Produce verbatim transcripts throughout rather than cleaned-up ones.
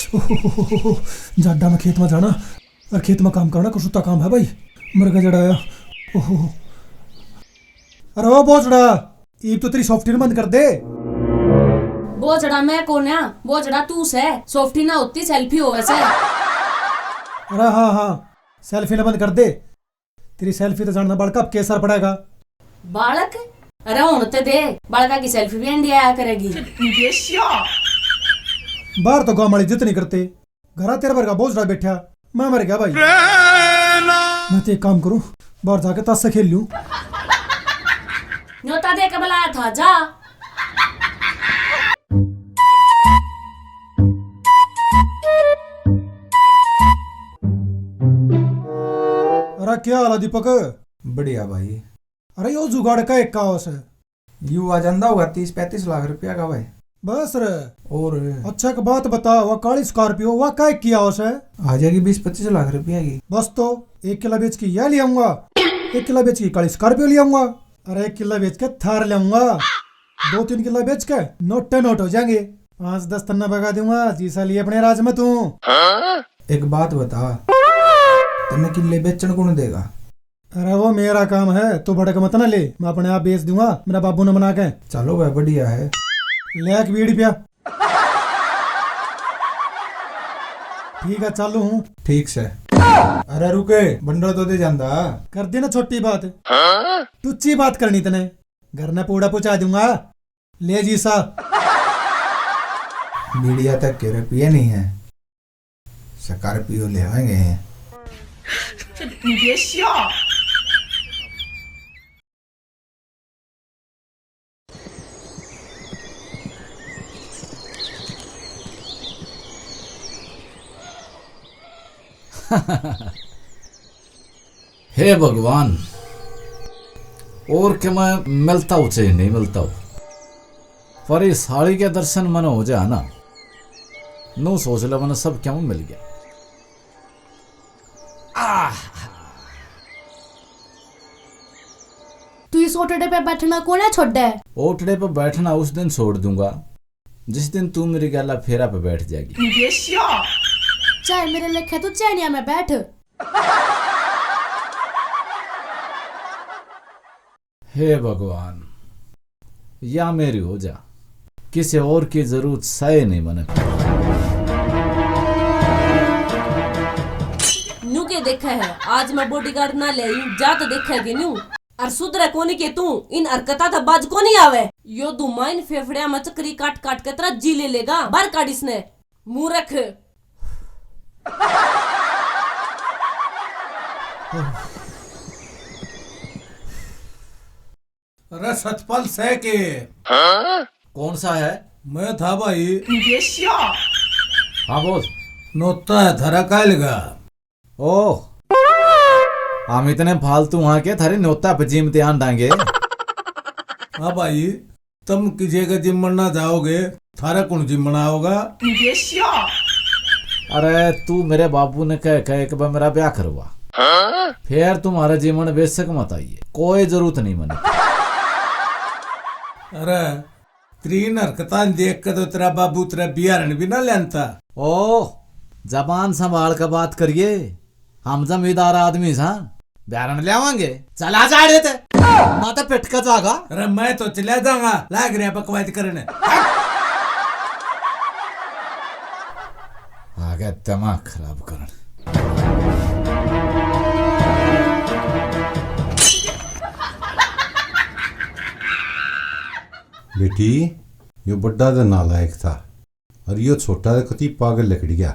ओहो, जाडा में खेत में जाना और खेत में काम करना, कुछ तो काम है भाई। मर गया जड़ा आया। ओहो। अरे ओ बोझड़ा, इब तो तेरी सॉफ्टी बंद कर दे। बोझड़ा मैं कौन है? बोझड़ा तू से। सॉफ्टी ना होती, सेल्फी होवे से। अरे हाँ, हाँ, सेल्फी ना बंद कर दे। तेरी सेल्फी तो जानना बालका अब के असर पड़ेगा। बालक? अरे होण ते दे, बालका की सेल्फी भी एंडी आया करेगी। बाहर तो गांव वाले जित नहीं करते, घरा तेरे वर्गा बोझड़ा बैठा, मैं मर गया भाई। मैं तो एक काम करूं, बाहर जाके ताश खेल लूं। न्योता दे के बुलाया था, जा। अरे क्या हाल है दीपक? बढ़िया भाई। अरे यो जुगाड़ का एक का है? यू आ जांदा होगा तीस पैंतीस लाख रुपया का भाई। बस रे। और? अच्छा एक बात बता, वो काली स्कॉर्पियो वो काय की है? आ जाएगी बीस पच्चीस लाख रुपया की। बस तो एक किला बेच के या ले आऊंगा, एक किला बेच के काली स्कॉर्पियो ले आऊंगा, अरे एक किला बेच के थार ले आऊंगा, दो तीन किला बेच के नोटे नोट हो जाएंगे। पाँच दस तन्ने बगा दूंगा, जीसा लिए अपने राज में तू। एक बात बता, तन्ने किले बेचण कौन देगा? अरे वो मेरा काम है, तू भड़क मत ना ले, मैं अपने आप बेच दूंगा, मेरा बाबू ने मना के। चलो वह बढ़िया है। ले एक बीड़ी पिया। ठीक है, चालू हूँ। ठीक से। अरे रुके, बंडल तो दे जांदा। कर दे ना छोटी बात, टुच्ची बात करनी तने, घर ने पूड़ा पहुंचा दूंगा। ले जी सा। बीड़िया तक के रुपये नहीं है, स्कॉर्पियो लेवेंगे। हे भगवान, और के मैं मिलता हूँ चाहे नहीं मिलता हूँ, पर इस साली के दर्शन मन हो जा ना, नू सोच ले मन सब क्यों मिल गया। आह! तू इस ओटड़े पे बैठना कोने छोड़े? ओटड़े पे बैठना उस दिन छोड़ दूंगा, जिस दिन तू मेरी गैला फेरा पे बैठ जाएगी। चाहे मेरे लेखे तू चैनिया में बैठ। हे भगवान, या मेरी हो जा, किसी और की जरूरत सहे नहीं मने। न्यू के देखा है, आज मैं बॉडीगार्ड ना ले आई, जा तो देखा है कि न्यू। और सुधरे कोनी के तू, इन हरकता तो बाज कोनी आवे। यो धुआं इन फेफड़िया में चक्री काट काट के तेरा जी ले लेगा। बाहर काट इसने। मूर्ख। अरे सतपाल सै के? कौन सा है? मैं था भाई। हाँ बोल। नोता है थारा काल का। ओह, हम इतने फालतू हाँ के थारे नोता पे जिम ध्यान डांगे। हाँ भाई, तुम किसी का जिमण ना जाओगे, थारा कौन जिमण आओगा? अरे तू मेरे बाबू ने कह कह एक बार मेरा ब्याह करवा, फिर तुम्हारा जिमण बेशक मत आइए, कोई जरूरत नहीं मने। अरे तीन हरकतां देख के तो तेरा बाबू तेरा बिहारण भी ना लेनता। ओ, जबान संभाल के बात करिए, हम जमींदार आदमी सा, बिहारण ल्यावांगे। चला जा रे ते, ना तो पिट के जागा। अरे मैं तो चला जाऊंगा, लाग रहा बकवास करने। आगे दिमाग खराब करन। बेटी, यो बड्डा तो नालायक था, और यो छोटा तो कति पागल लकड़िया।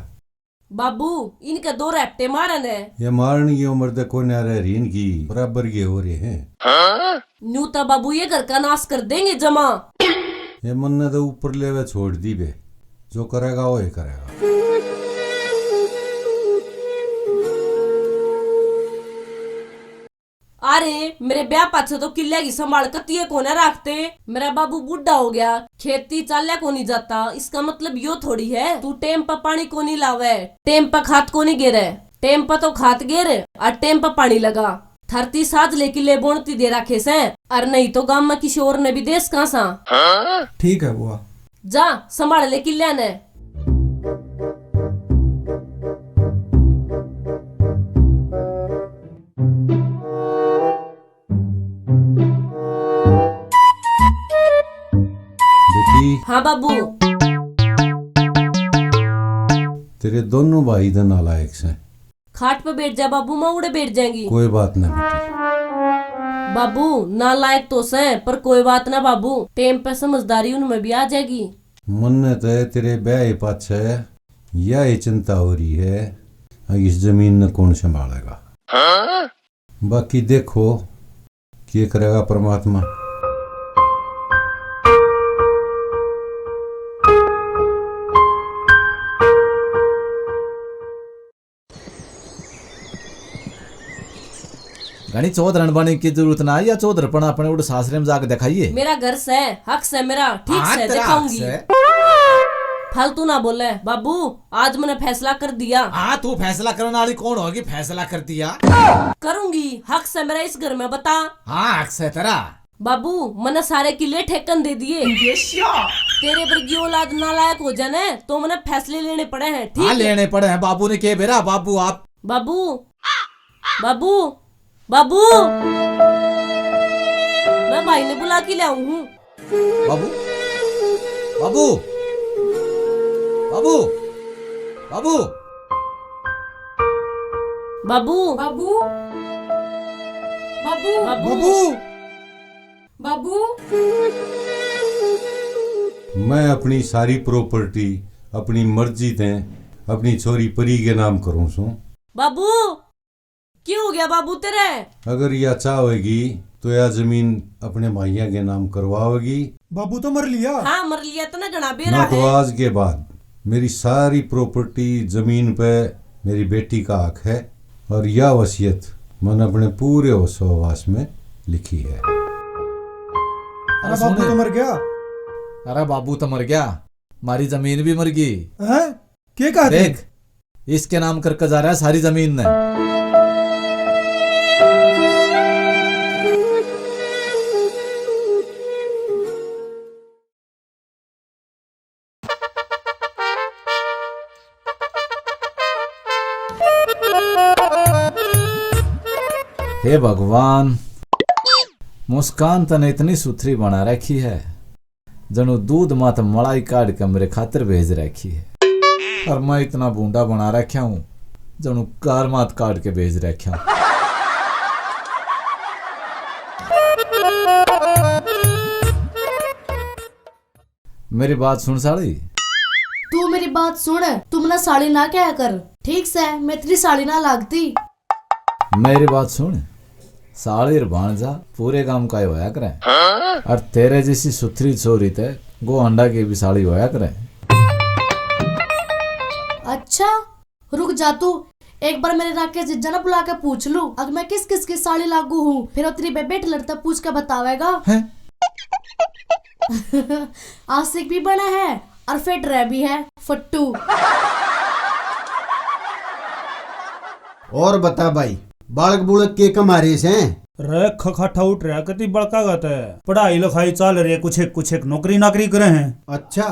बाबू, इनके दो रैपटे मारन है। ये मारण की उम्र तो कोन्या रह रही इनकी, बराबर के हो रहे हैं। न्यू तो बाबू ये घर का नाश कर देंगे जमा। ये मन ने तो ऊपर लेवे छोड़ दी बे, जो करेगा वो ही करेगा। अरे, मेरे ब्याह पाछे तो किले की संभाल कतिये कोने राखते। मेरा बाबू बूढ़ा हो गया, खेती चाल्या कोनी जाता, इसका मतलब यो थोड़ी है तू टेम पे पानी कोनी लावे, टेम पे खाद कोनी गेरे। टेम पे तो खाद गेर और टेम पे पानी लगा। धरती साज ले किले बोणती दे राखे से, और नहीं तो गांव में किसी और ने भी देश कहां सा। ठीक है बुआ। जा, संभाल ले किल्या ने। हाँ बाबू। तेरे दोनों भाई तो नालायक से। खाट पे बैठ जा बाबू, मैं उड़े बैठ जाएंगी। कोई बात ना बेटी। बाबू, नालायक तो से, पर कोई बात ना बाबू, टेम पे समझदारी उनमें भी आ जाएगी। मन्ने तो तेरे ब्याह पाछे या ही चिंता हो रही है, इस जमीन ने कौन संभालेगा? बाकी देखो, के करेगा परमात्मा। घणी चौधरण बने की जरूरत ना, या चौधरपण अपने उड़ सासरे में जाके दिखाइए। मेरा घर से, हक से मेरा, ठीक हाँ, से तेरा हक दिखाऊंगी। से। फालतू ना बोले बाबू, आज मैंने फैसला कर दिया। हाँ, तू फैसला करने वाली कौन होगी, फैसला कर दिया। करूंगी, हक से मेरा इस घर में बता। हाँ, हक से तेरा। बाबू, मैंने सारे किले ठेकन दे दिए। तेरे वर्गी औलाद नालायक हो जाने तो मैंने फैसले लेने पड़े हैं, ठीक हाँ, है? लेने पड़े हैं। बाबू ने के बेरा, बाबू आप। बाबू, बाबू, बाबू, मैं भाई ने बुला के ले आऊं हूँ। बाबू, बाबू, बाबू, बाबू, बाबू, बाबू, बाबू, बाबू। बाबू। मैं अपनी सारी प्रॉपर्टी अपनी मर्जी ते अपनी छोरी परी के नाम करूं सूं। बाबू, के हो गया बाबू तेरे? अगर या चाहेगी तो या जमीन अपने भाइयां के नाम करवावेगी। बाबू तो मर लिया। हाँ, मर लिया, तने घणा बेरा ना तो है। आज के बाद मेरी सारी प्रॉपर्टी जमीन पे मेरी बेटी का हक है और या वसीयत मैंने अपने पूरे होशो हवास में लिखी है। अरे बाबू तो मर गया। अरे बाबू तो मर गया, मारी जमीन भी मर गई। हैं? के कहा तू? देख, इसके नाम करके जा रहा है सारी जमीन ने। हे भगवान, मुस्कान तने इतनी सुथरी बना रखी है, जणु दूध मात मलाई काढ़ के मेरे खातर भेज रखी है, और मैं इतना भूंडा बना रखा हूँ, जणु कार मात काढ़ के भेज रखा हूँ। मेरी बात सुन साली। तू मेरी बात सुन, तू मन्ने साली ना कहा कर, ठीक सै? मैं तेरी साली ना लागती। मेरी बात सुन, साली और भाणजा पूरे गांव का ही होया करे, और तेरे जैसी सुथरी छोरी ते गो अंडा की भी साली होया करे। अच्छा, रुक जा तू, एक बार मेरे राकेश जीजा ने बुला के पूछ लूं, अगर मैं किस किस की साली लागू हूँ, फिर वो तेरी बेबे हिटलर तक पूछ के बतावेगा। हैं? आशिक भी बना है और फिट रह भी है, फट्टू। और बता भाई, बालक बुलक के कमा रहे से? रे खखाठा उठ रहा कती बड़का गाता है, पढ़ाई लिखाई चाल रही है, कुछ एक कुछ एक नौकरी नाकरी करे हैं। अच्छा,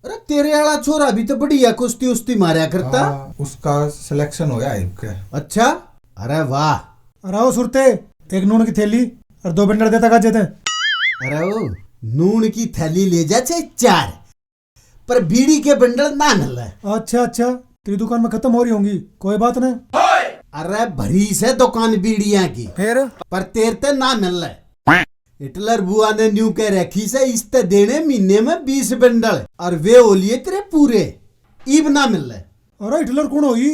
अरे तेरे आला छोरा भी तो बढ़िया कुश्ती उस्ती मारया करता। हाँ, उसका सिलेक्शन होया है इबके। अच्छा, अरे वाह। अरे ओ सुरते, एक नून की थैली और दो बंडल देता गाजे ते। अरे ओ, नून की थैली ले जा चाहे चार, पर बीड़ी के बंडल ना मिले। अच्छा अच्छा, तेरी दुकान में खत्म हो रही होंगी, कोई बात नहीं। अरे भरी से दुकान बीड़ियां की, फिर? पर तेरे ते ना मिले। हिटलर बुआ ने न्यू कह रखी से, इसते देने महीने में बीस बंडल, और वे हो लिए तेरे पूरे, ईब ना मिले। अरे हिटलर कौन होई?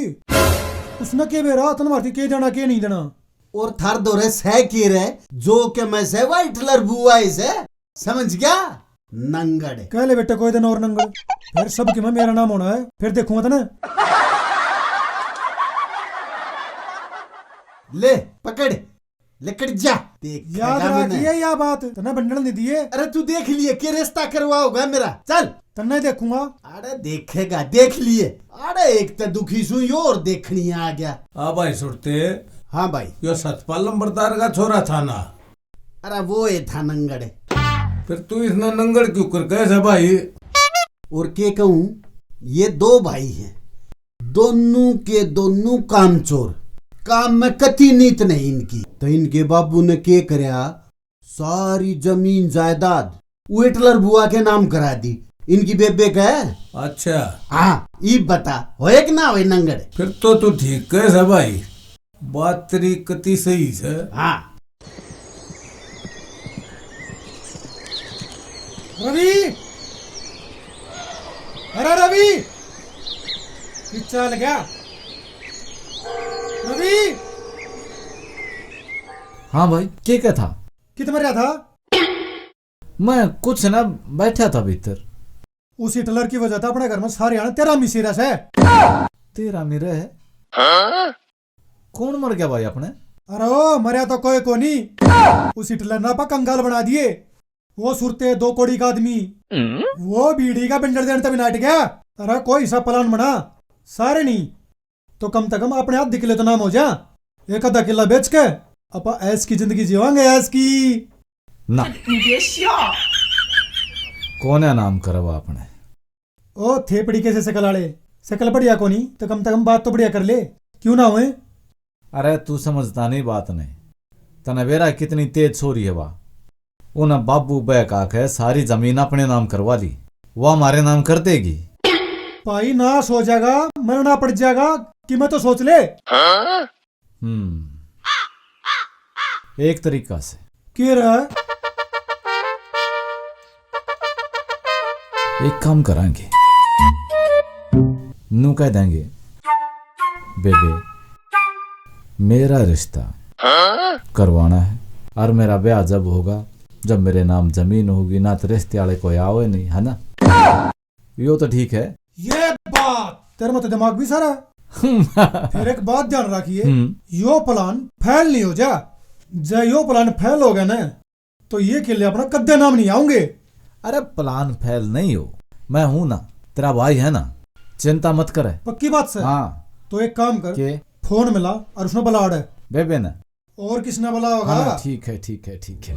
उसने के बेरा तन मारती के देना के नहीं देना। और थार धोरे सह के रे, जो के मैं से वा हिटलर बुआ है से, समझ गया? नंगड़। कह ले बेटे कोई दिन और नंगड़, फिर सब के में मेरा नाम होना है, फिर देखूंगा तने। ले पकड़। लिकड़ जा। देखेगा याद मैंने। रखिए या बात, तने बंडल नहीं दिए। अरे तू देख लिए के रिश्ता करवाओगा मेरा, चल। तन्ने देखूंगा। अरे देखेगा, देख लिए। अरे एक तो दुखी सू, यो और देखनी आ गया। हाँ भाई सुरते। हाँ भाई। यो सतपाल लंबरदार का छोरा था ना? अरे वो ए था नंगड़। फिर तू इसने नंगड़ क्यों कर कहे से भाई? और के कहूँ, ये दो भाई हैं, दोनों के दोनों कामचोर, काम में कती नीत नहीं इनकी। तो इनके बाबू ने के करया, सारी जमीन जायदाद वो हिटलर बुआ के नाम करा दी, इनकी बेबे के। अच्छा। हाँ, इब बता, होए कि ना होए नंगड़? फिर तो तू ठीक कहे से भाई, बात तेरी कति सही से। हाँ। रवि, अरे रवि, पीछे आ लगा। रवि। हाँ भाई, के क्या था? कित मरया था? मैं कुछ ना, बैठा था भीतर। उस हिटलर की वजह से अपने घर में सारे आने तेरा मिसेरा से। तेरा मेरा है? कौन मर गया भाई अपने? अरे ओ, मरया तो कोई कोनी। उस हिटलर ने आपा कंगाल बना दिए। वो सुरते दो कौड़ी का आदमी, वो बीड़ी का बंडल देने तक नाट गया। अरे कोई सा प्लान बना, सारे नहीं तो कम से कम अपने आधे किले तो नाम हो जा। एक आधा किला बेच के आपा ऐश की जिंदगी जीवांगे, ऐश की। ना। कौन है नाम करवा अपने? ओ थेपड़ी कैसे शकल आले, शकल बढ़िया कोनी तो कम से कम बात तो बढ़िया कर ले, क्यों ना होए? अरे तू समझता नहीं बात ने, तने बेरा कितनी तेज छोरी है वा। उन्हें बाबू बहका के सारी जमीन अपने नाम करवा ली, वो हमारे नाम कर देगी। भाई नाश हो जाएगा, मरना पड़ जाएगा कि मैं तो सोच ले। हम्म, एक तरीका से। के रहा? एक काम करांगे, नू कह देंगे, बेबे, मेरा रिश्ता करवाना है, और मेरा ब्याह जब होगा, जब मेरे नाम जमीन होगी, ना तो रिश्ते वाले कोई आवे नहीं, है ना? यो तो ठीक है। ये बात, तेरे में तो दिमाग भी सारा। फिर एक बात ध्यान रखिए, हम्म। यो प्लान फेल नहीं हो जा। जै यो प्लान फेल हो गया ना, तो ये किले अपना कद्दे नाम नहीं आऊंगे। अरे प्लान फेल नहीं हो, मैं हूं ना, तेरा भाई है ना, चिंता मत करे। पक्की बात से? हाँ। तो एक काम कर, के? फोन मिला और उसने बुला अड़े। बेबे ने? और किसने बुला होगा? हाँ, ठीक है, ठीक है, ठीक है।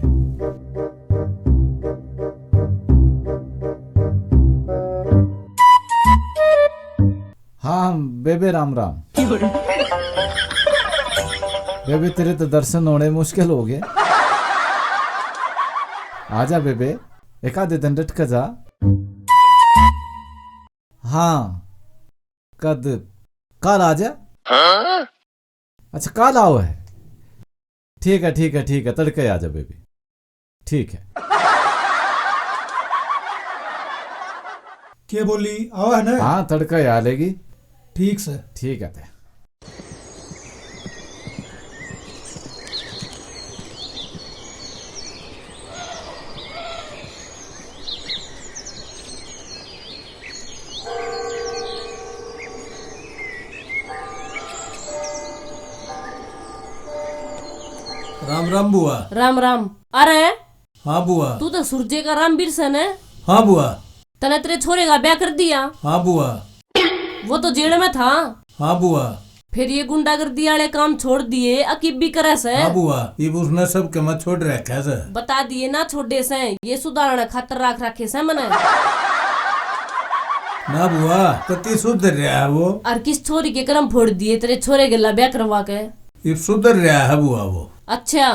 हाँ, बेबे राम राम। बेबे तेरे तो दर्शन होने मुश्किल हो गए। आजा बेबे, एक आधे दिन डट के जा। हाँ, कद, कल आ जा। अच्छा, कल आओ है। ठीक है, ठीक है, ठीक है, तड़के आ जा बेबी। ठीक है। के बोली, आवा है ना? हाँ, तड़के आ लेगी। ठीक से। ठीक है ते। राम राम बुआ। राम राम। अरे हाँ बुआ। तू तो सूरजे का रामवीर से न? हाँ बुआ। तने तेरे छोरे का ब्याह कर दिया? हाँ बुआ। वो तो जेल में था। हाँ बुआ। फिर ये गुंडागर्दी वाले काम छोड़ दिए, अकीब भी करे से। हाँ बुआ, इब उसने सब के मैं छोड़ रखा से। बता दिए ना छोड़े से, ये सुधारण खातर राख रखे से मने। ना बुआ, कति सुधर रहा है वो। और किस छोरी के कर्म फोड़ दिए तेरे छोरे गेला ब्याह करवा के? इब सुधर रहा है बुआ वो। अच्छा,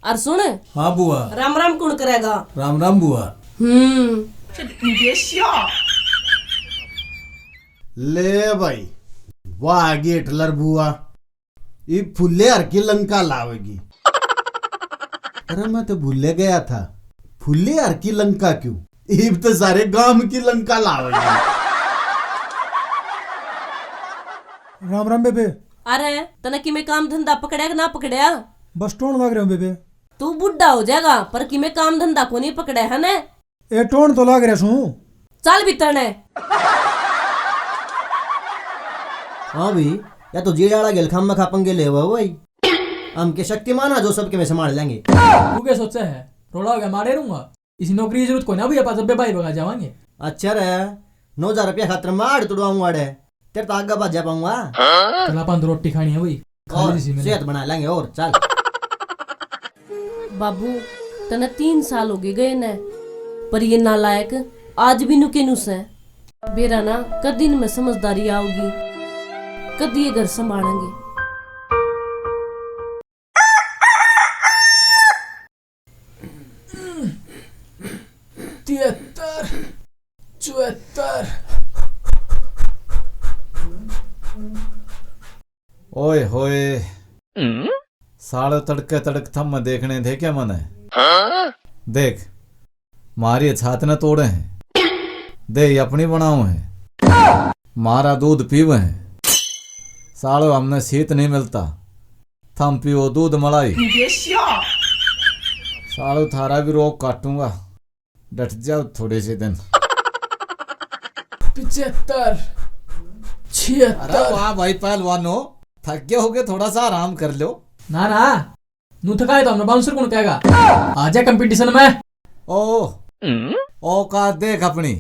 और सुन। हाँ बुआ। राम राम कौन करेगा? राम राम बुआ। हम्म। ले भाई, वाह आ गई हिटलर बुआ। इब फुल्ले हर की लंका लावेगी। अरे मैं तो भूले गया था, फुल्ले हर की लंका क्यों, इब तो सारे गांव की लंका लावेगी। राम राम बेबे। अरे तने किमे काम धंधा पकड़या कि ना पकड़या? बस टोण लाग रहा हूँ बेबे। तू बुढ़ा हो जाएगा पर किमे काम धंधा को नहीं पकड़े है ने? ए टोण तो लाग रहा सूं। चल भीतर ने। हाँ भाई, या तो जेल वाला गेल खाम में खा पंगे ले हुआ भाई। हम के शक्तिमान आ जो सबके में संभाल लेंगे। तू के सोचे है, रोड़ा हो गया मारे रूंगा। इसी नौकरी की जरूरत कोई ना भाई, अपन जब भाई बगा जावांगे। अच्छा रे, नौ हजार रुपया खातर मार तुड़वाऊंगा अड़े, तेरे तो आगे भाजा पाऊंगा। चल अपन तो रोटी खानी है भाई, खा और ली इसी मैंने। सेहत बना लेंगे और चल। बाबू, तने तीन साल हो गए गए ने, पर ये नालायक आज भी नुके नु सै। बेरा ना, कद दिन में समझदारी आओगी, कद ये घर संभालेंगे। सालो तड़के तड़क थम देखने थे क्या मने? देख, मारी छात ने तोड़े हैं, दे अपनी बनाओ है, मारा दूध पीवे हैं। सालो हमने सीत नहीं मिलता, थम पियो दूध मलाई। सालो थारा भी रोग काटूंगा, डट जाओ थोड़े से दिन। पचहत्तर, छिहत्तर। अरे वाह भाई पहलवानो, थक गए होगे, थोड़ा सा आराम कर लो। ना ना, नू थकाए तो हमने बाउंसर कौन कहेगा? आ जा कंपटीशन में। ओ, औकात देख अपनी,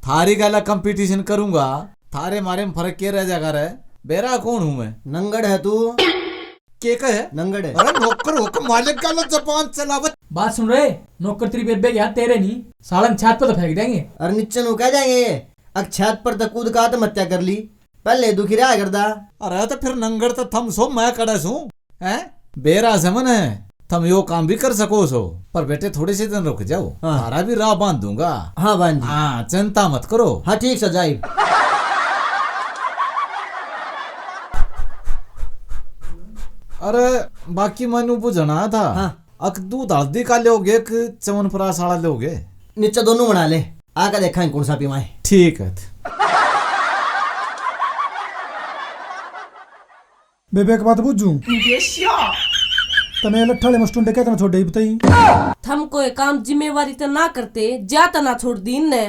थारी गैल कंपटीशन करूंगा, थारे मारे में फर्क के रह जाएगा रे? बेरा कौन हूँ मैं? नंगड़ है तू। के का है? नंगड़ है। अरे नौकर होकर मालिक गैल जबान चलावत। बात सुन रे, नौकर तेरी बेबे के हाथ तेरे नहीं, सालन छात पर तो फेंक देंगे। अरे नीचे नु कह जाएंगे, अक छात पर तो कूद का आत्महत्या कर ली, पहले दुखी रहा करदा। अरे तो फिर नंगड़ तो थम सो, मैं कड़े सूं, हैं? बेरा से मने, थम यो काम भी कर सको सो, पर बेटे थोड़े से दिन रुक जाओ, हाँ। थारा भी राह बांध दूंगा। हाँ बांध दी। हाँ, चिंता मत करो। हाँ ठीक से जाई। अरे बाकी मैनू बुझना था। हाँ। अक दूध हल्दी का लोगे, एक च्यवनप्राश वाला लोगे? नीचे दोनों बना ले, आके देखा कौन सा पीवाए। ठीक है। बेबे, एक बात बूझूं? तने लट्ठा वाले मस्टुंडे क्या तने छोड़े ही बताई? थम कोई काम जिम्मेवारी ते ना करते, ज्या तना छोड़ दी इनने।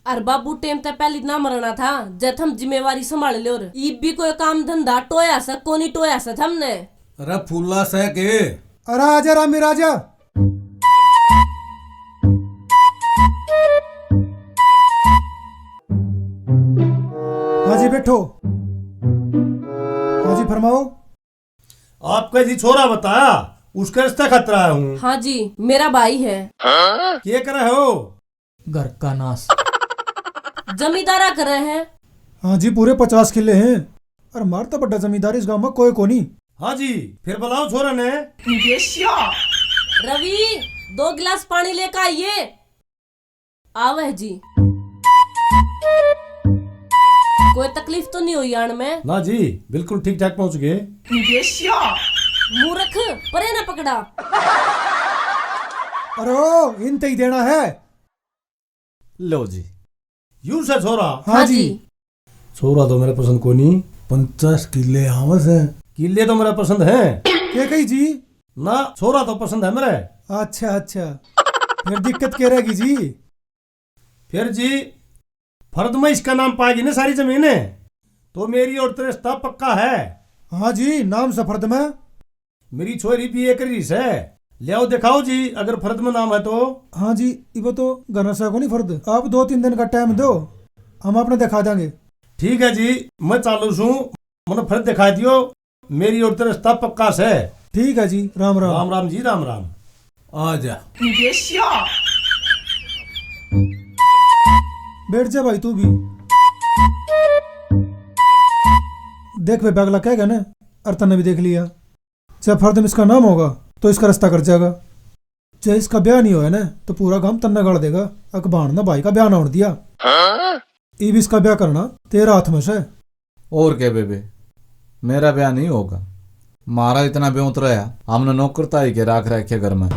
अर बाबू टेम ते पहली ना मरना था, जै थम जिम्मेवारी संभाल ल्यो। ईब भी कोई काम धंधा टोया सै, कोनी टोया सै थमने। अरे फूला सै के? अरे आजा रामी राजा। हाँ जी, बैठो। हाँ जी, फरमाओ। आपका जी छोरा बताया, उसके रिश्ते खातर आया हूँ। हाँ जी, मेरा भाई है। के करे हो? घर का नाश। जमींदारा करे है। हाँ जी, पूरे पचास किले हैं। अरे मार तो बड़ा जमींदार इस गांव में कोई कोनी। हाँ जी, फिर बुलाओ छोरा ने। रवि, दो गिलास पानी लेकर आइए। आवे जी। कोई तकलीफ तो नहीं हुई आण में? ना जी, बिल्कुल ठीक ठाक पहुंच गए। मूर्ख, परे ना पकड़ा। अरे ओ, इन ते ही देना है। लो जी। यू से छोरा? हाँ हाँ जी। जी। छोरा तो मेरे पसंद कोनी, पचास किले आवे से। किले तो मेरे पसंद हैं। के कही जी? ना, छोरा तो पसंद है मेरे। अच्छा, अच्छा। फिर दिक्कत के रहेगी जी? फिर जी, फर्द में इसका नाम पाएगी ना सारी जमीन, तो मेरी और तेरे रिश्ता पक्का है। हाँ जी, नाम से फर्द में। मेरी छोरी बीए कर रही सै, ले आओ दिखाओ जी, अगर फर्द में नाम है तो। हाँ जी, इबो तो घना सा कोनी फर्द, आप दो तीन दिन का टाइम दो, हम आपने दिखा देंगे। ठीक है जी, मैं चालू सूं, मने फर्द दिखा दियो, मेरी और तेरे रिश्ता पक्का सै। ठीक है जी, राम राम। राम राम जी, राम राम। आ जा। बैठ जा भाई तू भी। देख बे, अगला कहेगा ना, अर तन्ने भी देख लिया। जब फर्द में इसका नाम होगा, तो इसका रिश्ता कट जाएगा। जब इसका ब्याह नहीं होया ना, तो पूरा गांव तन्ने गाल देगा, अक भाण ने भाई का ब्याह ना होने दिया। इब इसका ब्याह करना तेरा हाथ में से। और के बेबे, मेरा ब्याह नहीं होगा। म्हारा इतना ब्योंत रहा, हमने नौकर ताई के राख रखे घर में।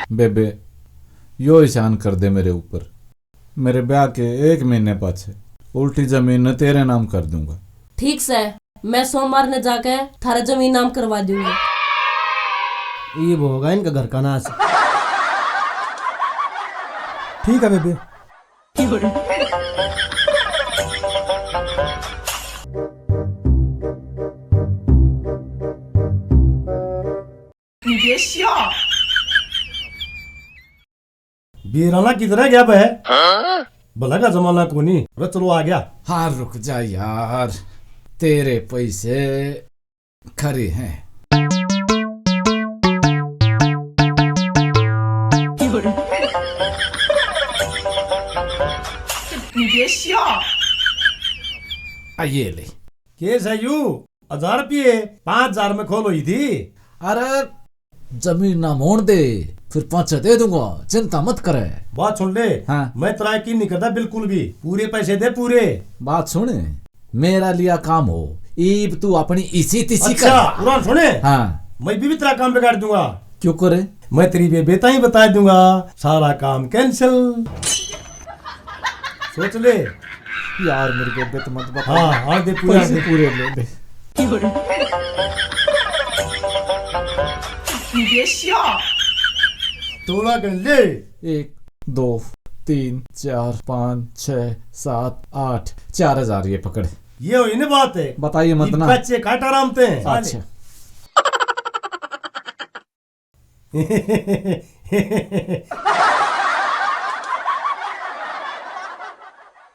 बेबे, यो एहसान कर दे मेरे ऊपर। मेरे ब्याह के एक महीने पाछे उल्टी जमीन ने तेरे नाम कर दूंगा। ठीक सै, मैं सोमवार ने जाके थारा जमीन नाम करवा दूंगा। ये होगा इनका घर का नाश। ठीक है बेबे। बीराला किधर है गया बे? भला का जमाना कोनी। अरे चलो आ गया। हाँ रुक जा यार, तेरे पैसे खरे हैं। आ ये ले। के सै यू? हजार रुपये? पाँच हजार में खोल हुई थी। अरे जमीन ना मोड़ दे, फिर पाछे दे दूंगा, चिंता मत करे। बात सुन ले। हाँ। मैं तेरा यकीन नहीं करता बिल्कुल भी। पूरे पैसे दे, पूरे। बात सुन, मेरा लिया काम हो, ईब तू अपनी इसी तिसी अच्छा, कर। कुरान सुने। हाँ। मैं भी, भी तेरा काम बिगाड़ दूंगा। क्यों करे? मैं तेरी बेबे ताई बता दूंगा, सारा काम कैंसिल। सोच ले। यार, मेरी बेबे तो मत बता। हाँ, हाँ, दे पूरा पैसे दे। पूरे ले ले। तोला कर ले। एक, दो, तीन, चार, पाँच, छः, सात, आठ, चार हजार ये पकड़। ये हुई ना बात है। बताइए मत ना। बच्चे काट आराम ते। अच्छा।